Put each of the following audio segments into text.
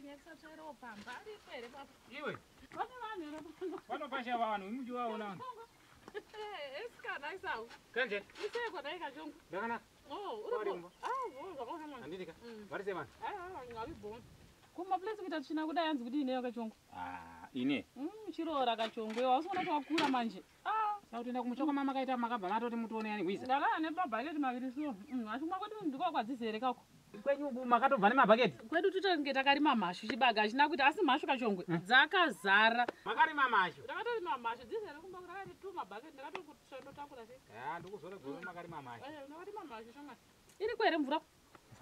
Nyatsotsvairawo pamba aripo here papa? Iwe. Pane vanhu here pano? Panopasha vanhu imuchivaona vanhu. Esikana isau. Kanjani? Iseko dai kachongo. Ndakanaka. Oh, Uri uri bo. Ah, bo zvakanaka. Handiti ka? Mm. Vari sei vanhu? Ah, ngavi bo. Kuma place kuita tsvina kudai hanzi kuti ineyo kachongo. Ah, ine. Chiroora kachongo. Iwe wausiona kuti wakura manje. Ah, Saka kutoenda kumusha kwamama kaita makabva matoti mutione yani hwiza. ndakaya nemabhaketi maviri so. Asi kumwa kwedu ndiko kwadzizere kako. Kwenyu uku makatobva nemabhaketi. Kwedu totange takarima mhashu chibaga hachina kuita asi mhashu kachongwe dzakazara. Makarima mhashu. Ndakatorima mhashu dzizere kumba ndakati tu mabhaketi ndakatokutotakura sei. Ah, ndikuzora gore makarima mhashu. Eh, ndakatima mhashu shomani. Iriko here mvura?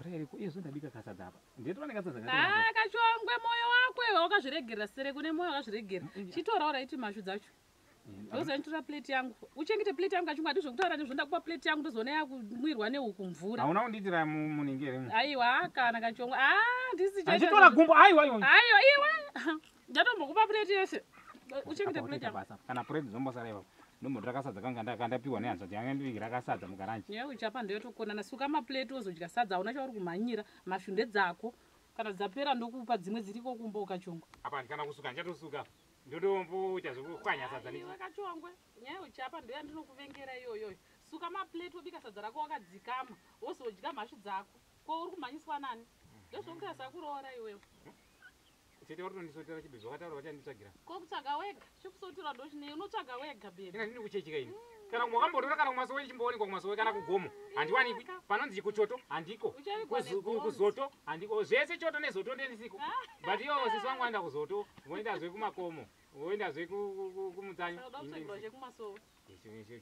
Mvura iriko iye ndabika kasadza apa. Ndiye kasadza Ah, kachongwe moyo wako iwe wakazviregerera sere kune moyo wakazviregerera. Chitora uraiti mhashu dzacho. Ndozonditora plate yangu. Uchengete plate yangu kachongwe handizvo kutaura nezvo ndakupa plate yangu ndozoona yakumwirwa nehuku mvura. Hauna kundiitira muningi here? Aiwa kana kachongwe. Ah, ndisi chaita. Handitora gumbo. Aiwa aiwa. Aiwa iwe. Ndatombokupa plate yese. Uchengete Apa plate yangu. basa. Kana plate dzombosara ipapo. Ndombotora kasadza kanga ndakandapiwa nehanzvadzi yanga ndivigira kasadza mugaranji. Nyaya uchapa ndeyotokonana suka maplate wozodya sadza hauna chauri kumhanyira mhashu ndedzako kana dzapera ndokupa dzimwe dziriko kumba ukachongwe. Apa kana kusuka ndichatosuka. Ndotomboita zvekukwanya sadza Iwe kachongwe nyaya uchapa ndoya ndinokuvengera iyoyoyo suka maplate wobika sadza rako wakadzikama wozodya mhashu dzako ko uri kumhanyiswa nani ndozvokuti asakuroora iwewe Tete vari kutondisotera chibhebhi vakataura vachanditsvagira. ko kutsvaga wega chikusoterwa ndochinei unotsvaga wega bhebhi Ina ndini kuchechika ini. Kana wakambotora kana kumasowe chimboonekwa kumasowe kana kugomo. Handiwanikwi. Panonzi kuchoto handiko. Uchavigwa negonzi. Kuzoto handiko. Zvese choto nezoto ndendisiko. But ivo sisi vangu vaenda kuzoto, voendazve kumakomo, voendazve kumutsanyo. Saka uda kutsvagirwa chekumasowe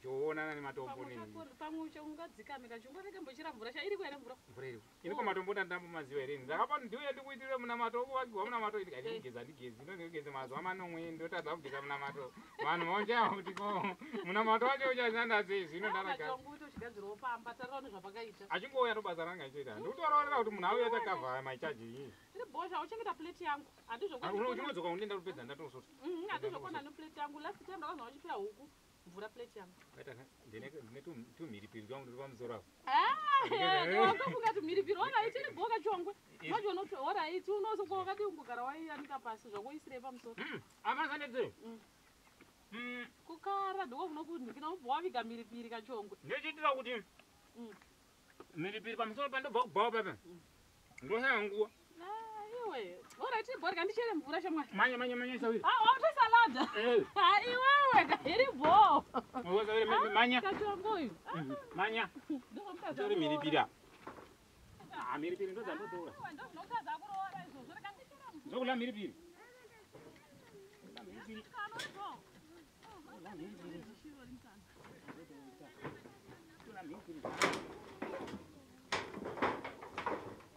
Choonana nematombo nini. pamwe ungadzikame kachongwe rege mbochera mvura cha iriko here mvura Mvura iriko. Ini kwamatombo ndandambomaziva here ini. Ndakapa ndiuye ndikuitire munamato wokuvakirwa munamato ndikati kugeza ndigezi ndinogeza mazuva manomwe ndotadza kugeza munamato. Vanhu vonjaya kuti ko munamato wacho uchashanda sei zvino ndaraga. kachongwe uite uchigadzirawo pamba tarira nezvapakaita Achingouya ndobasa ranga achiita. Ndikutoraurira kuti munhu auya takavhara machaji iyi. iri bhosha uchengeta plate yangu Uchingodzoka undenda kupedza ndatosota. handizvokona neplate yangu last time ndakazwa uchipira huku mvura plate yangu Kaita ndine tumhiripiri twangu turi pamusoro apo. wakafunga tumhiripiri oraiti iri bhoka chongwe manje unoti oraiti unosokwa wakadii kungogara waiyanika pasi zvakoisirei pamusoro Amazanedzero. Kukara ndiko kunokunhikira ubva waviga mhiripiri kachongwe. Ndechiitira kuti mhiripiri pamusoro pandobva kubhawa papa. Ndosaya nguva. Ah, iwe oraiti iri bhorika ndichere mvura shamwari. Manya manya manya sawiri. Ah, wautosalada Eh. Ah, iwewe iri bho Sawiri manya. kachongwe uyu Manya. ndozvomukadzi Tori mhiripiri apa. Ah, mhiripiri ndodzandotora. ndozvinokadzi akuroora izvozvo reka ndichere mvura. Ndokuda mhiripiri.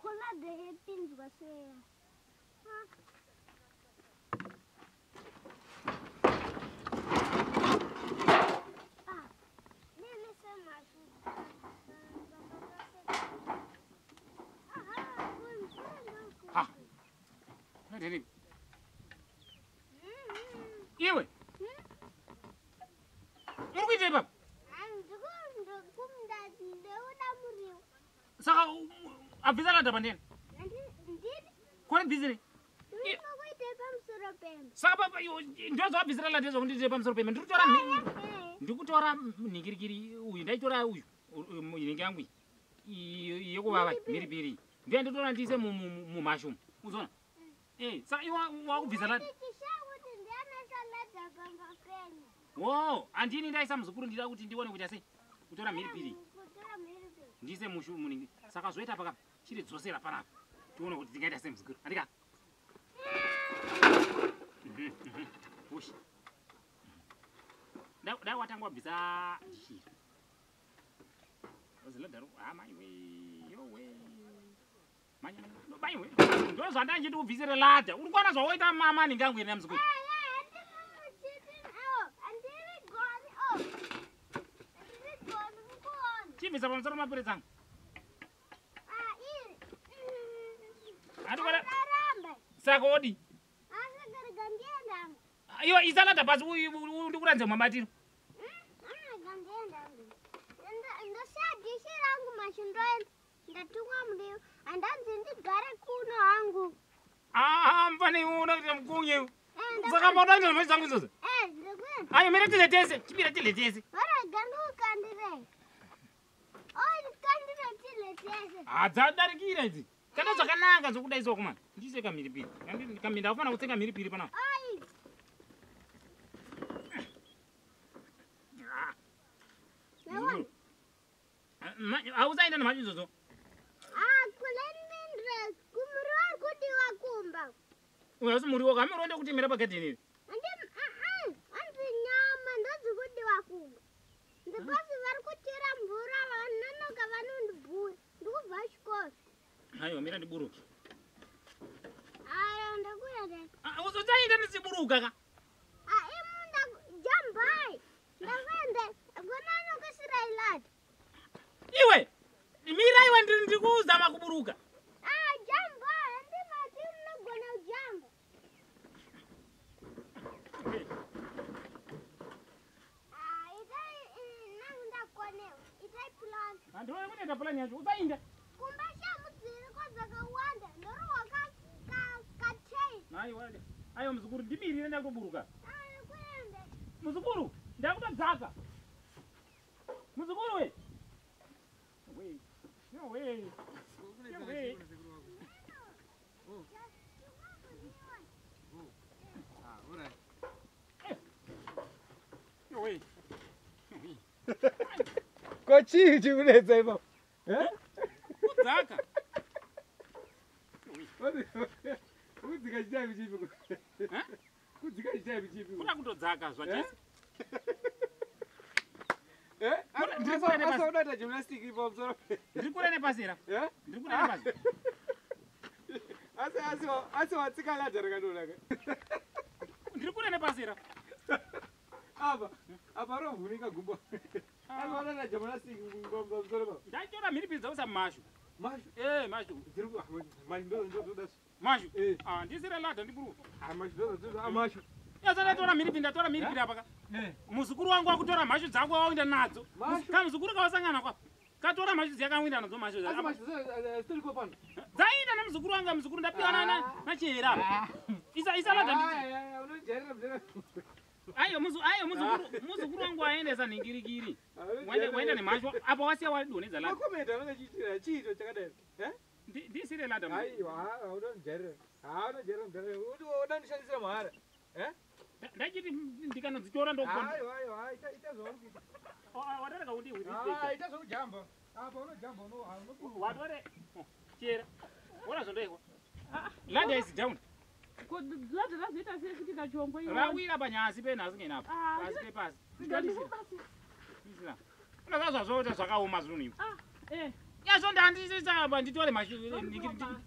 Kolade yepinzwa seya. Ah, nini semashu? Aha, kumfunda. Ah. Nini? Iwe. Uri kuita ipapo? Ndikuda muriwo. Saka abvisa ladha pandena. Ndini Kone bvisire. ndinokuita pamusoro pemba. Saka papa iwe ndozvabvisira ladha zvakundiitire pamusoro pembe. Ndikutora ndikutora nhingirikiri uyu ndaitora uyu nhingi yangu iyi yekuvava mhiripiri. Ndiye nditora ndiise mumhashu umu. Uzoona? Eh, saka iwe wakubvisa ladha. Ndichishakuti ndianesa ladha pamba penyu. Wo, handini ndaisa muzukuru ndida kuti ndione kuita sei. Kutora mhiripiri. Kutora mhiripiri. Ndiise mushu muningi. Saka zvoita paka chiridzosera panapa. Tione kuti tingaita sei muzukuru. Andika. Push. Dai watanga wabvisa shiri. Oziladaro, ah maiwe, yowe. Manya manya. No maiwe. Ndozvandanga ndikubvisire ladha. Uri kuona zvawoita mama ningangu ine muzukuru. Chibvisa pamusoro mapurisa angu. Andikona saka odi. Iwe isa ladha pasi ndikuratidze mabatiro. Ndosiya dhishi rangu mashindoenda ndatumwa muriwo handanzi ndigare kuno hangu. Ah, Saka maudaenda nemhashu dzangu idzodzo? Ndikuenda. Ayo mira tidle tese, chimira tidle tese. Varega ndikukandirei. Kandire tidle tese. Hadzadarikira idzi. Kana zvakanaka zvokudai kumana. Ndise kamhiripiri. Kamhinda aufana kutsenga mhiripiri panapa. Ai. Muzukuru. Hausaenda nemhashu idzodzo. Ah, kule ndindre kumuriwo ari kudiwa kumba. Uyu hausi muriwo kamuriwo ndekutemera pagadheni iri. Hanzi nyama ndodzikudiwa kumba. Because vari kuchera mvura vanonoka vanondibhuya. Ndikubva chikoro. Aiwa mira ndiburuke. Aya ndakuenda. Ah, usaenda ndichiburuka ka. Ah, imunda jambai. Ndakuenda. Gonanoka iladi. Iwe mira iwe ndiri kuzama kuburuka. Ah, jamba, handimati unogona kujamba. Ah, itai nangu ndakonewa. Itai plan. Handione kunoita pulani yacho usaenda. Kumba shamu dziriko dzakawanda. Ndorohwa ka ka Aiwa aiwa muzukuru ndimirire ndakutoburuka. Ah, kuenda. Muzukuru ndakutodzaka. Muzukuru we. We. No way. No way. No way. Ko chii chikunetsa ipapo? Kudzaka. Kudzika chitaipi chipi? Kudzika chitaipi chipi? Kuda kutodzaka zvachese. Ndiri kuda gymnastic ipapo pamusoro. Ndiri kure nepasi era. Ndiri kure nepasi. Asi asi asi watsika ladha rakandonaka. Ndiri kure nepasi era. Apa apa rovhunika gumbo. Asi wanoita gymnastic pamusoro papo. Ndachitora mhiripiri dzausa mumashu. Mashu. Mashu. Dziri ku mashu ndo ndoda. Mashu. Ah, ndisire ladha ndiburuka. Ah, mashu ndo ndo mashu. Yaza ndatora mhiripiri, ndatora mhiripiri apa ka. Muzukuru wangu wakutora mhashu dzangu waenda nadzo. Kamuzukuru kawasangana kwa. Katora mhashu dziya kawinda nadzo mhashu. Asi mashu dziri pano. Dzaenda namuzukuru wangu, muzukuru ndapiwa nachihera apa. Isa ladha ndi. Unojairira mudhara. Ayo ayo muzukuru wangu waendesa nhingirikiri. Waenda nemhashu apa wasiya wadonhedza ladha. Makomenti anenge achiitira chiito chakadai. Ndisire ladha. Aiwa, unojairira. Unojairira mudhara. Unondishandisira mahara. Ndachiti ndikanodzitora ndogona. Aiwa, aiwa, ita zvauri kuita. Watareka kuti respect. Ita zvekujamba. Apa unojamba uno. Watore. Chera. Ona zvondoikwa. Ladha is down. Ladha razoita sei kuti kachongo iwe? Rawira panyasi penhasi ngenapa. Pasi pepasi. Ndikubatsira. Unoziva zvazvoita zvakaoma zvinhu izvi. Eh. Yazvo ndandisisa nditore mashu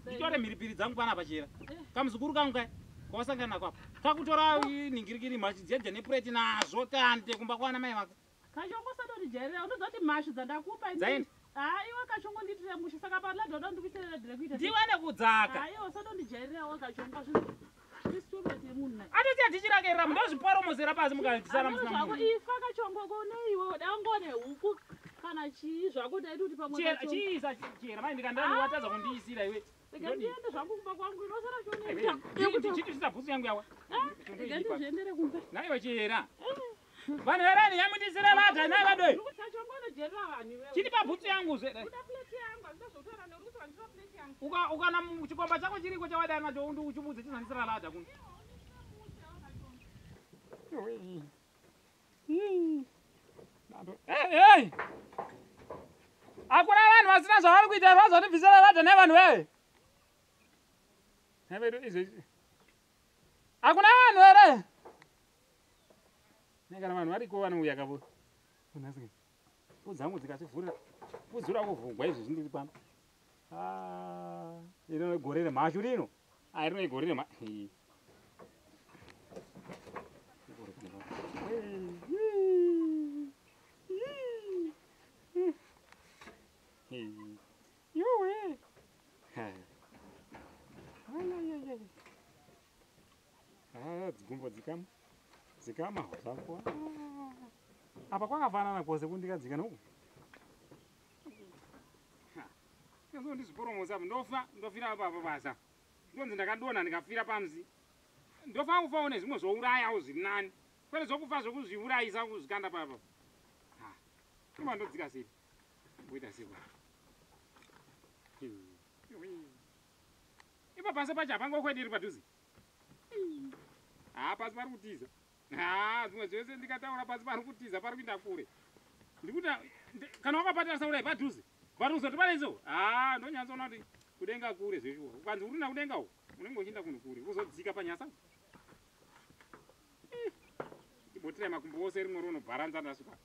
nditore mhiripiri dzangu panapa chera. Kamuzukuru kangu kai kwawasangana nako apa. Kakutora nhingirikiri mhashu dziya nepureti nazvo tande kumba kwana mai vako. Kachongo usatotijairira, unoziva kuti mhashu dzandakupa ini. Dzaenda. Iwe kachongo ndiitire mushe saka paladha uda ndikuisire ladha rekuita. Ndiwane kudzaka. Iwe usatondijairirawo kachongo zvinhu. Istumeti yemunhu naye. Atosiya tichirakerera ndozviporomosera pasi mukatisara musina Zvako munhu. ifa kachongo kone iwe dangone huku kana chii zvako ndaiti kuti pamwe Chera kachongo. chiisa chera mai ndikandani watadza kundiisira iwe. Rega ndiende zvangu kumba kwangu inosara chione. Chitisisa bhutsu yangu yawa. Rega ndizviendere kumba. Naiwe chera. Vanhu verani yamundisira ladha nai vadoi. Kachongo unojerera vanhu iwewe. Chitipa bhutsu yangu zve. Kuda plate yangu handina zvokutaura newe uri kuti handina plate yangu. Ukana chikomba chako chiriko chawadai nacho undi uchibudze chizandisira ladha kuno. Hey! Hakuna vanhu vasina zvavari kuita vazotibvisira ladha nevanhu wewe. Nevedu izvezvi. Hakuna vanhu here? Nekana vanhu variko vanouya kavo. Pfudzi dzangu dzikasivhurira. Pfudzura kuvhugwa izvezvi ndiri pano. Ah, rino gore remhashu rino. Ah, rino igore remhashu. Yowe. Ah, dzigumbo dzikama. Dzikama zvako. Apa kwakafanana kwose kundikadzika noku. Ndizviporomosa apa ndofa ndofira apa apa basa. Ndonzi ndakadonha ndikafira pamuzi. Ndofanira kufawo nezvimwe zvourayawo zviri nani kwete zvokufa zvokuzviurayisa kuzvikanda papa. Ima ndodzika sei, mboita sei kwa ipa pasi pacho hapangokwederi padhuze. Ha, pasi pari kutiza. Ha, zvimwe zvese ndikataura, pasi pari kutiza, pari kuinda kure. Ndikuti kana wakapatarisa kudai padhuze, but uzoti paneso, ha, ndonyatsoona kuti kudenga kure zveshuwa. Ukanzi uri nakudenga uko, unenge uchienda kunhu kure, uzodzika panyasa. Imbotirai makumbo ose, rimwe rinobharanza ndasvika.